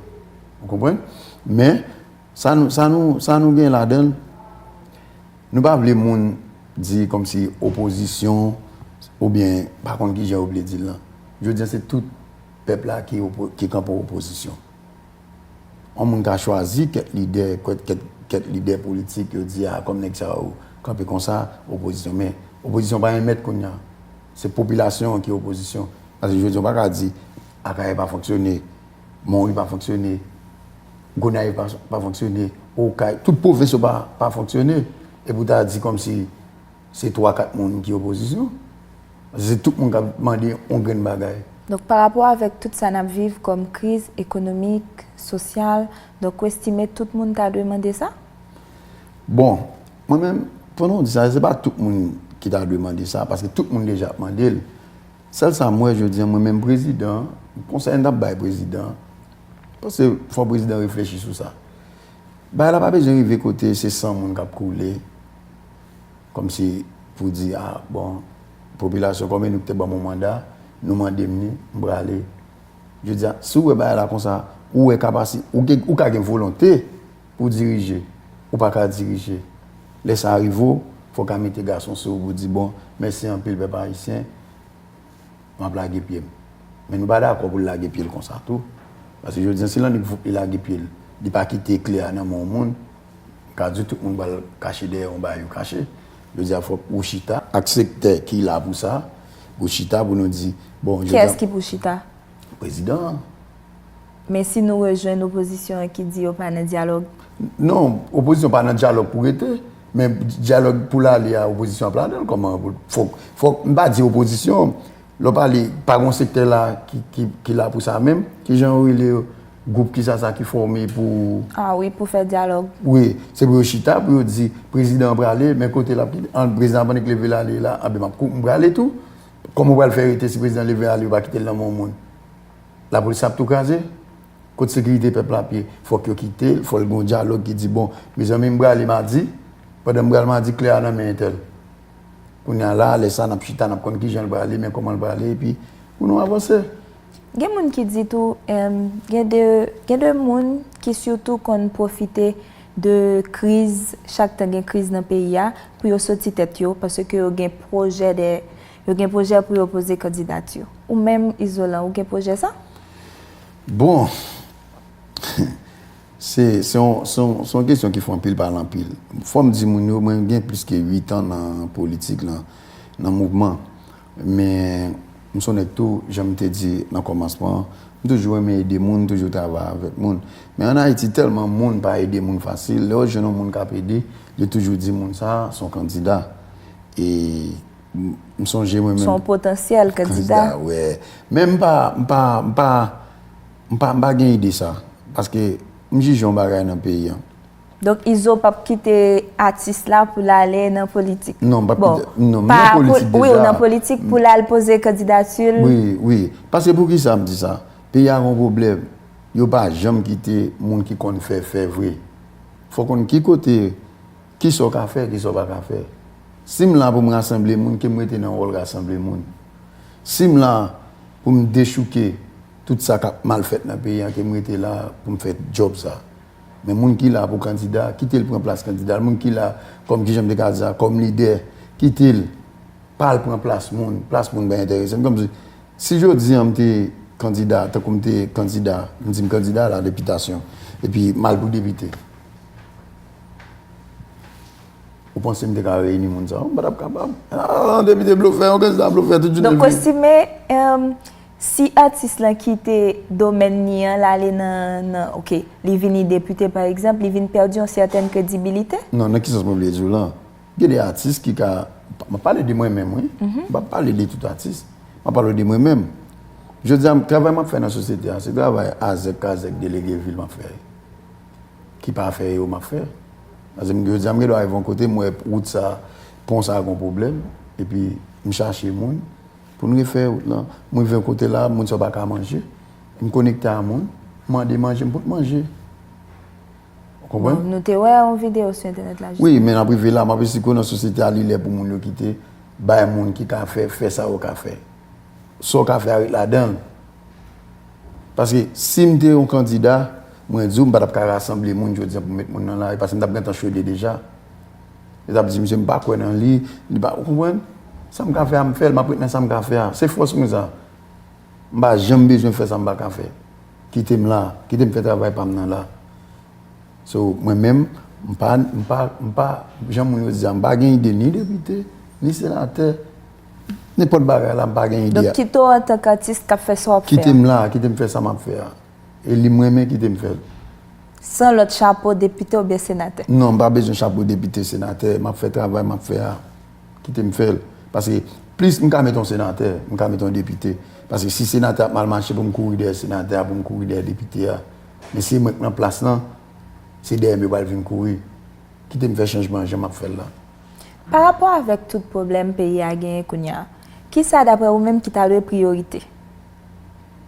Ou konprann? Men, sa nou, sa nou, sa nou gen ladan l, nou pa vle moun di kòmsi opozisyon, oubyen pa konn kijan yo vle di l lan. Jodi a, se tout pèp la ki opo-, ki kanpe opozisyon. Yon moun ka chwazi kèk lidè, kèk, kèk, kèk lidè politik, yo di, a, kòm nèg sa yo kanpe konsa, opozisyon. Men, opozisyon pa yon mèt kounye a. Se popilasyon an ki opozisyon. Paske jodi a, w pa ka di, Akayè pa fonksyone, Monwi pa fonksyone, Gonayiv pa, pa fonksyone, Okay, tout pwovens yo pa, pa fonksyone. Epi w ta di kòmsi se twa, kat moun ki opozisyon. Paske se tout moun k ap mande yon grenn bagay. Donk, pa rapò avèk tout sa n ap viv kòm kriz ekonomik, sosyal, donk, ou estime tout moun ta dwe mande sa? Bon, mwen menm, pandan w di sa, se pa tout moun ki ta dwe mande sa, paske tout moun deja ap mande l. Sèl sa m wè jodi a, mwen menm prezidan, konsèy m t ap bay prezidan, paske fò prezidan reflechi sou sa. Bagay la pa bezwen rive kote se san moun k ap koule, kòmsi pou di, a, bon, popilasyon, kòm e nou ki te ban m yon manda, nou mande m ni, m prale. Jodi a, si w wè bagay la konsa, ou wè kapasi-, ou gen, ou ka gen volonte pou w dirije, ou pa ka dirije. Lè sa rive w, fò w ka mete gason sou ou pou w di, bon, mèsi anpil, pèp ayisyen, m ap lage pye m. Men nou pa dakò pou l lage pye l konsa tou. Paske jodi a, si l annik voup li lage pye l, li pa kite kle a nan men yon moun, m ka di w tout moun pral kache dèyè yon bagay yo kache. Jodi a, fòk ou chita ak sektè ki la pou sa, pou chita pou nou di, bon, jodi a. Kiyès ki pou chita? Prezidan an. Men si nou rejwenn opozisyon an ki di yo pa nan dyalòg? Non, opozisyon pa nan dyalòg pou rete, men dyalòg pou l ale a, opozisyon ap ladan l kòman? Fòk, fòk, m pa di opozisyon, lè w pale, pa gen yon sektè la ki, ki, ki la pou sa menm, kijan yo rele yo, gwoup kisa sa ki fòme pou. A wi, pou fè dyalòg. Wi, se pou yo chita, pou yo di, prezidan an prale, men kote l ap kite, an, prezidan an pa annik leve l ale la, anben m ap kou-, m prale tou. Kòman w pral fè rete si prezidan leve ale, yo pa kite l nan men yon moun? Lapolis ap tou kraze. Kot sekirite pèp la ap ye? Fòk yo kite l, fò l gen yon dyalòg ki di, bon, mezanmi, m prale madi, pandan m pral madi, kle a nan men entèl. Kounye a la, lè sa, n ap chita, n ap konn kijan l prale, men kòman l prale, epi pou nou avanse. Gen moun ki di tou, em, gen de, gen de moun ki sitou konn pwofite de kriz, chak tan gen kriz nan peyi a, pou yo soti tèt yo, paske yo gen pwojè de, yo gen pwojè pou yo poze kandidati. Ou menm, Izolan, ou gen pwojè sa? Bon, se, se yon, se yon, se yon kesyon ki fè anpil pale anpil. Fò m di moun yo, mwen gen plis ke uit an nan politik, nan, nan mouvman. Men, m se yon nèg tou, jan m te di nan kòmansman an, m toujou renmen ede moun, m toujou travay avèk moun. Men ann Ayiti, tèlman moun pa ede moun fasil, lè yo jwenn yon moun k ap ede, yo toujou di moun sa a se yon kandida. E m, m sonje mwen menm. Se yon potansyèl kandida. Kandida, wè. Men m pa, m pa, m pa, m pa, m pa gen ide sa. Paske m jije yon bagay nan peyi an. Donk, Izo p ap kite atis la pou l ale nan politik. Non, m p ap kite, non, m nan politik deja. Wi, ou nan politik pou l al poze kandidati l. Wi, wi. Paske poukisa m di sa? Peyi a gen yon pwoblèm. Yo pa janm kite moun ki konn fè, fè vre. Fò w konn ki kote, kisa w ka fè, kisa w pa ka fè. Si m la pou m rasanble moun, ke m rete nan wòl rasanble moun. Si m la pou m dechouke tout sa k ap mal fèt nan peyi a, ke m rete la pou m fè djòb sa. Men moun ki la pou kandida, kite l pran plas kandida l. Moun ki la kòm, kijan m te ka di sa, kòm lidè, kite l. Pa al pran plas moun. Plas moun pa enterese m. Kòmsi, si jodi a m te kandida, tankou m te kandida, m di m kandida la depitasyon, epi m al pou depite. Ou panse m te ka reyini moun sa yo? M pa t ap kapab. A, depite blofè, yon kandida blofè, tout jounen. Donk, ou estime, em, si atis lan kite domèn li an, l ale nan, nan, oke, li vini depite, pa egzanp, li vin pèdi yon sètèn kredibilite? Non, nan ki sans mwen vle di w lan? Gen de atis ki ka, m ap pale de mwen menm, wi. M p ap pale de tout atis. M ap pale de mwen menm. Jodi a, travay m ap fè nan sosyete a, se travay azèk kazèk delege vil m ap fè. Ki pa fè yo, m ap fè. Paske m, jodi a, m gen dwa rive yon kote, m wè wout sa, pon sa gon pwoblèm, epi m chache moun pou n refè wout lan. M rive yon kote la, moun sa yo pa ka manje. M konekte a moun, m mande manje, m pot manje. Ou konprann? Bon, nou te wè yon videyo sou entènèt la, wi, jistèman. Men n ap rive la, m ap esplike w nan sosyete a, li lè pou moun yo kite bay moun ki ka fè, fè sa yo ka fè. Sa w ka fè a ret ladan l. Paske si m te yon kandida, mwen di w, m pa t ap ka rasanble moun jodi a pou m met moun nan lari, paske m t ap gentan chode deja. Yo t ap di, "Misye, m pa kwè nan li, li pa," ou konprann? Sa m ka fè a, m fè l, m ap ret nan sa m ka fè a. Se fòs mwen sa. M pa janm bezwen fè sa m pa ka fè. Kite m la, kite m fè travay pa m nan la. So, mwen menm, m pa, m pa, m pa, jan moun yo di a, m pa gen ide ni depite, ni senatè, nenpòt bagay la, m pa gen ide a. Donk, kite w antanke atis k ap fè sa w ap fè a. Kite m la, kite m fè sa m ap fè a. E li m renmen, kite m fè l. San lòt chapo depite oubyen senatè? Non, m pa bezwen chapo depite, senatè, m ap fè travay m ap fè a. Kite m fè l. Paske plis m ka met yon senatè, m ka met yon depite. Paske si senatè ap mal mache pou m kouri dèyè senatè a, pou m kouri dèyè depite a. Men si e mwen k nan plas lan, se dèyè m yo pral vin kouri. Kite m fè chanjman jan m ap fè l la. Pa rapò avèk tout pwoblèm peyi a genyen kounye a, kisa daprè ou menm ki ta dwe priyorite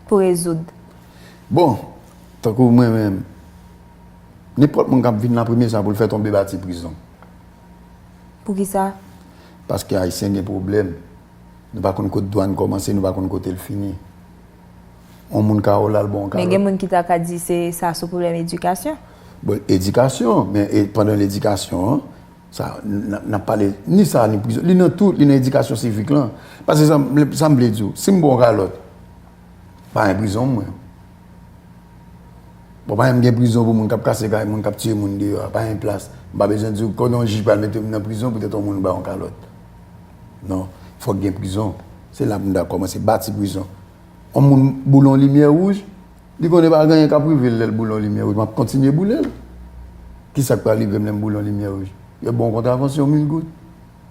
pou rezoud? Bon, tankou mwen menm, nenpòt moun k ap vin la, premye sa pou l fè tonbe bati prizon. Poukisa? Paske Ayisyen gen pwoblèm. Nou pa konn kote dwàn kòmanse, nou pa konn kote l fini. On moun ka wè w la, l ba w yon kalòt. Men gen moun ki ta ka di se sa sou pwoblèm edikasyon. Bon, edikasyon, men e, pandan ledikasyon an, sa, n, n ap pale ni sa ni prizon. Li nan tout, li nan edikasyon sivik lan. Paske sa, m- sa m vle di w, si m ba w yon kalòt, pa gen prizon mwen. Bon, pa menm gen prizon pou moun k ap kase kay, moun k ap tiye moun deyò a, pa gen plas. M pa bezwen di w, konnen yon jij pral mete m nan prizon poutèt yon moun ba yon kalòt. Non, fòk gen prizon. Se la pou n ta kòmanse bati prizon. Yon moun boule yon limyè wouj, li konnen pa gen anyen k ap rive l lè l boule yon limyè wouj, m ap kontinye boule l. Kisa k pral rive m lè m boule yon limyè wouj? Yo ba w yon kontravansyon mil goud,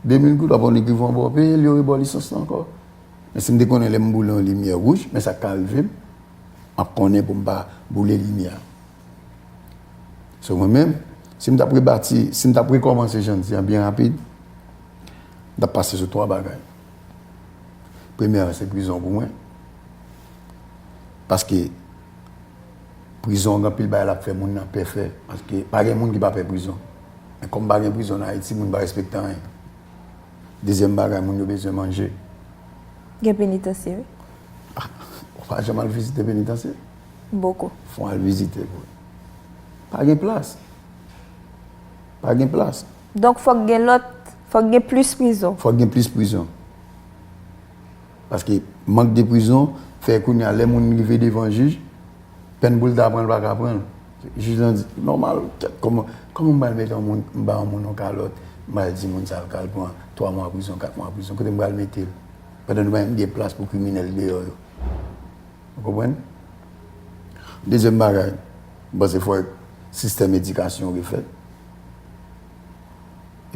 de mil goud, w ap wè yon nèg ki voye w bò peye l, yo reba w lisans lan ankò. Men si m te konnen lè m boule yon limyè wouj, men sa k ka rive m, m ap konnen pou m pa boule limyè a. So, mwen menm, si m t ap rebati, si m t ap rekòmanse jan m di an byen rapid, m t ap pase sou twa bagay. Premye a, se prizon pou mwen. Paske prizon, gen anpil bagay l ap fè moun nan pè fè. Paske pa gen moun ki pa pè prizon. Men kòm pa gen prizon nan Ayiti, moun pa respekte anyen. Dezyèm bagay, moun yo bezwen manje. Gen penitansye, wi. Ah, ou pa janm al vizite penitansye? Boko. Fò w al vizite, bro. Pa gen plas. Pa gen plas. Donk, fòk gen lòt, fòk gen plis prizon. Fòk gen plis prizon. Paske mank de prizon fè kounye a, lè moun rive devan jij, pèn pou l ta pran, l pa ka pran l. Jij lan di, nòmal, kèt, kòman, kòman m pral mete yon moun, m ba yon moun yon kalòt, m pral di moun sa l ka al pran twa mwa prizon, kat mwa prizon, kote m pral mete l? Pandan nou pa menm gen plas pou kriminèl deyò yo. Ou konprann? Dezyèm bagay, m panse fò sistèm edikasyon refèt.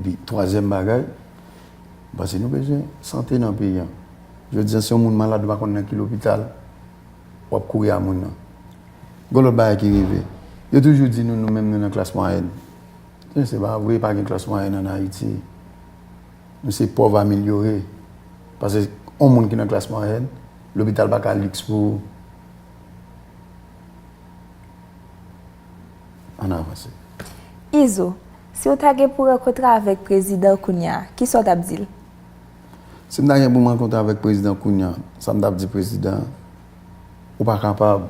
Epi, twazyèm bagay, m panse nou bezwen sante nan peyi a. Jodi a, si yon moun malad, ou pa konn nan ki lopital, w ap kouri a moun nan. Gon lòt bagay ki rive. Yo toujou di nou, nou menm, nou nan klas mwayèn. Men se pa vre, pa gen klas mwayèn ann Ayiti. Nou se pòv amelyore. Paske yon moun ki nan klas mwayèn, lopital pa ka liks pou ou. Ann avanse. Izo, si w ta gen pou rankontre avèk prezidan kounye a, kisa w t ap di l? Si m ta gen pou m rankontre avèk prezidan kounye a, sa m t ap di prezidan, ou pa kapab.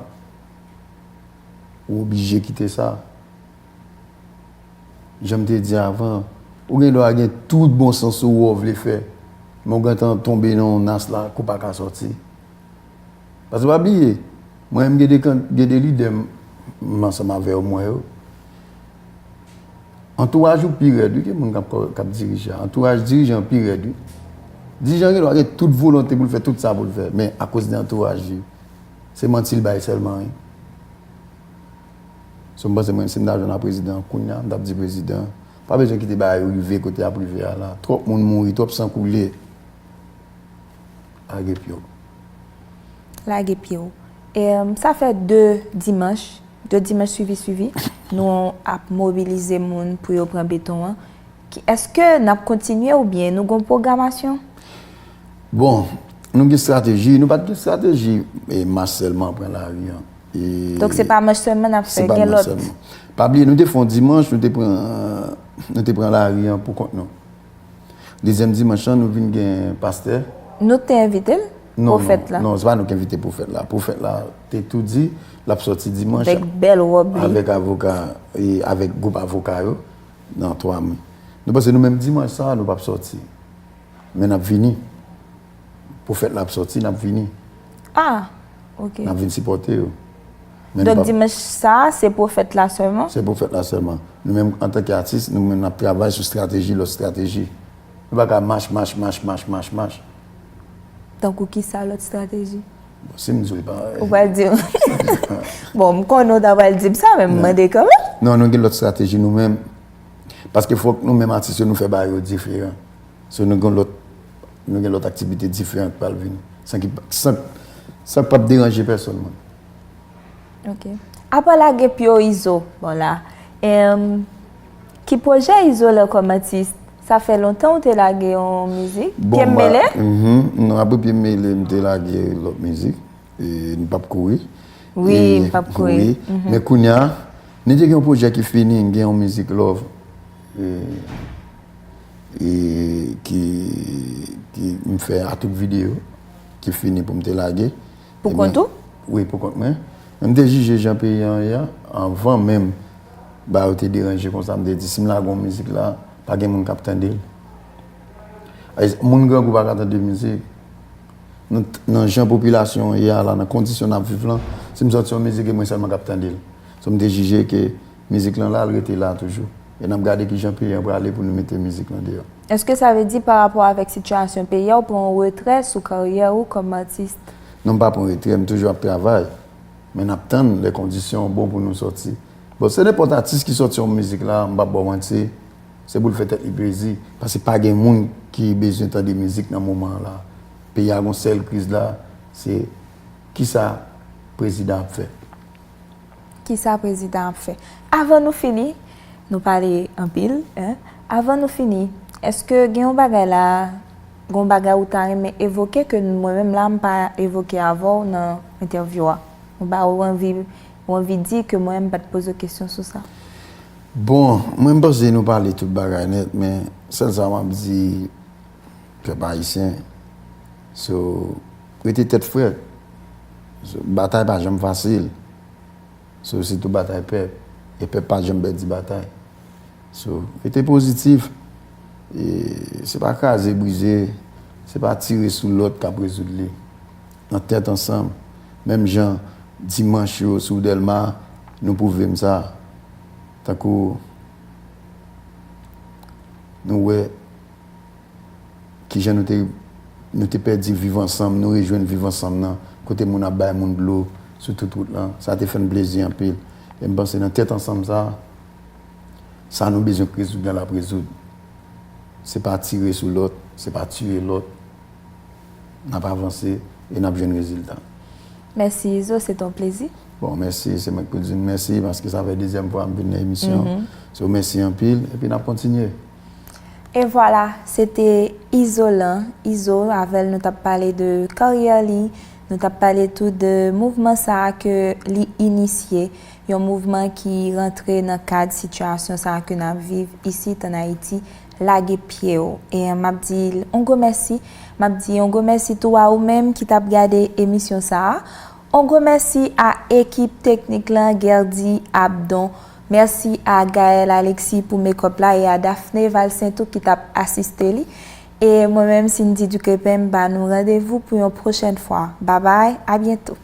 Ou oblije kite sa. Jan m te di avan, ou gen dwa gen tout bon sans ou wè w vle fè, men w gentan tonbe nan yon nas la ke w pa ka sòti. Paske pa bliye, mwen menm gen de kan- gen de lidè m m ansanm avè yo, m wè yo. Antouraj ou pi rèd, wi, ke moun k ap kò- k ap dirije a. Antouraj dirijan pi rèd, wi. Dirijan gen dwa gen tout volonte pou l fè tout sa pou l fè, men akoz de antouraj li, se manti l bay sèlman, wi. So, m panse mwen, si m ta jwenn ak prezidan kounye a, m t ap di prezidan, pa bezwen kite bagay yo rive kote y ap rive a la. Twòp moun mouri, twòp san koule. Lage pye w. Lage pye w. E, sa fè de dimanch, de dimanch swivi swivi, nou ap mobilize moun pou yo pran beton an. Ki, èske n ap kontinye oubyen nou gon pwogramasyon? Bon, nou gen estrateji, nou pa t gen estrateji, e, mach sèlman pran lari an. E, donk, se pa mach sèlman n ap fè, gen lòt. Se pa mach sèlman. Pa bliye, nou te fè yon dimanch, nou te pran, nou te pran lari an pou kont nou. Dezyèm dimanch lan, nou vin gen pastè. Nou te envite l? Non, pwofèt la? Non, se pa nou ki envite pwofèt la. Pwofèt la te tou di l ap sòti dimanch avèk bèl wòb li, avèk avoka, e avèk gwoup avoka yo nan twa mwen. Nou panse nou menm dimanch sa a, nou p ap sòti. Men n ap vini. Pwofèt la ap sòti, n ap vini. Ah, ok. N ap vin sipòte yo. Men nou... Donk, dimanch sa a, se pwofèt la sèlman? Se pwofèt la sèlman. Nou menm, antanke atis, nou menm n ap travay sou estrateji, lòt estrateji. Nou pa ka mach, mach, mach, mach, mach, mach. Tankou ki sa lòt estrateji? Bon, si m di w pa... Ou pral di m. Bon, m konnen w ta pral di m sa, men m mande kanmenm. Non, nou gen lòt estrateji nou menm. Paske fòk nou menm atis yo, nou fè bagay yo diferan. So, nou gen lòt, nou gen lòt aktivite diferan ki pral vini. San ki, san, san k p ap deranje pèsòn, mwen. Ok. Apa lage pye w Izo, bon la, em, ki pwojè Izo lan kòm atis? Sa fè lontan ou te lage yon mizik? Bon, Pye m mele? Mhm, non, apre Pye m mele, m te lage lòt mizik. E, nou p ap kouri. Wi, e, m p ap kouri. Wi. Mhm. Men kounye a, nou te gen yon pwojè ki fini, m gen yon mizik love. E, e ki, ki m fè a tout videyo, ki fini pou m te lage. Pou kont ou? Wi, pou kont mwen. Men m te jije jan peyi an ye a, anvan menm bagay yo te deranje konsa, m te di, si m lage yon mizik la, pa gen moun k ap tande l. E, moun grangou pa ka tande mizik. Nan, nan jan popilasyon an ye a la, nan kondisyon n ap viv lan, si m sòti yon mizik, e mwen sèlman k ap tande l. So, m te jije ke mizik lan la, l rete la toujou. E n ap gade kijan peyi an prale pou nou mete mizik lan deyò. Èske sa vle di pa rapò avèk sitiyasyon peyi a, ou pran yon retrè sou karyè ou kòm atis? Non, m pa pran retrè, m toujou ap travay. Men n ap tann lè kondisyon bon pou nou sòti. Bon, se nenpòt atis ki sòti yon mizik la, m p ap ba w manti, se pou l fè tèt li plezi. Paske pa gen moun ki bezwen tande mizik nan moman an la. Peyi a gon sèl kriz la, se kisa prezidan ap fè. Kisa prezidan ap fè? Avan nou fini, nou pale anpil, en. Avan nou fini, èske gen yon bagay la, gen yon bagay ou ta renmen evoke ke mwen menm la, m pa evoke avè w nan entèvyou a? Ou ba, ou anvi, ou anvi di ke mwen, m pa t poze w kesyon sou sa? Bon, mwen, m panse nou pale tout bagay nèt, men sèl sa m ap di pèp ayisyen, so, rete tèt frèt. So, batay pa janm fasil. So, se tou batay pèp. E pèp pa janm pèdi batay. So, rete pozitif. E se pa kraze, brize, se pa tire sou lòt k ap rezoud li. Nan tèt ansanm. Menm jan dimanch yo sou Dèlma, nou pwouve m sa. Tankou nou wè kijan nou te, nou te pèdi viv ansanm, nou rejwenn viv ansanm nan, kote moun ap bay moun dlo sou tout wout lan. Sa te fè n plezi anpil. E m panse nan tèt ansanm sa, sa nou bezwen k rezoud la, l ap rezoud. Se pa tire sou lòt, se pa tiye lòt. N ap avanse e n ap jwenn rezilta. Mèsi Izo, se te yon plezi. Bon, mèsi, se mwen k pou di n mèsi, paske sa fè dezyèm fwa m vin nan emisyon. Mhm. So, mèsi anpil, epi n ap kontinye. E vwala, se te Izolan, Izo, avè l nou t ap pale de karyè li, nou t ap pale tou de mouvman sa a ke li inisye, yon mouvman ki rantre nan kad sitiyasyon sa a ke n ap viv isit ann Ayiti, lage pye w. E m ap di l yon gwo mèsi, m ap di yon gwo mèsi tou a ou menm ki t ap gade emisyon sa a. Yon gwo mèsi a ekip teknik lan, Guerdy Abdon. Mèsi a Gaël Alexis pou makeup la e a Daphné Valcin tou ki t ap asiste li. E mwen menm, Cindy Duquépin, m ba nou randevou pou yon pwochèn fwa. Babay, a byento.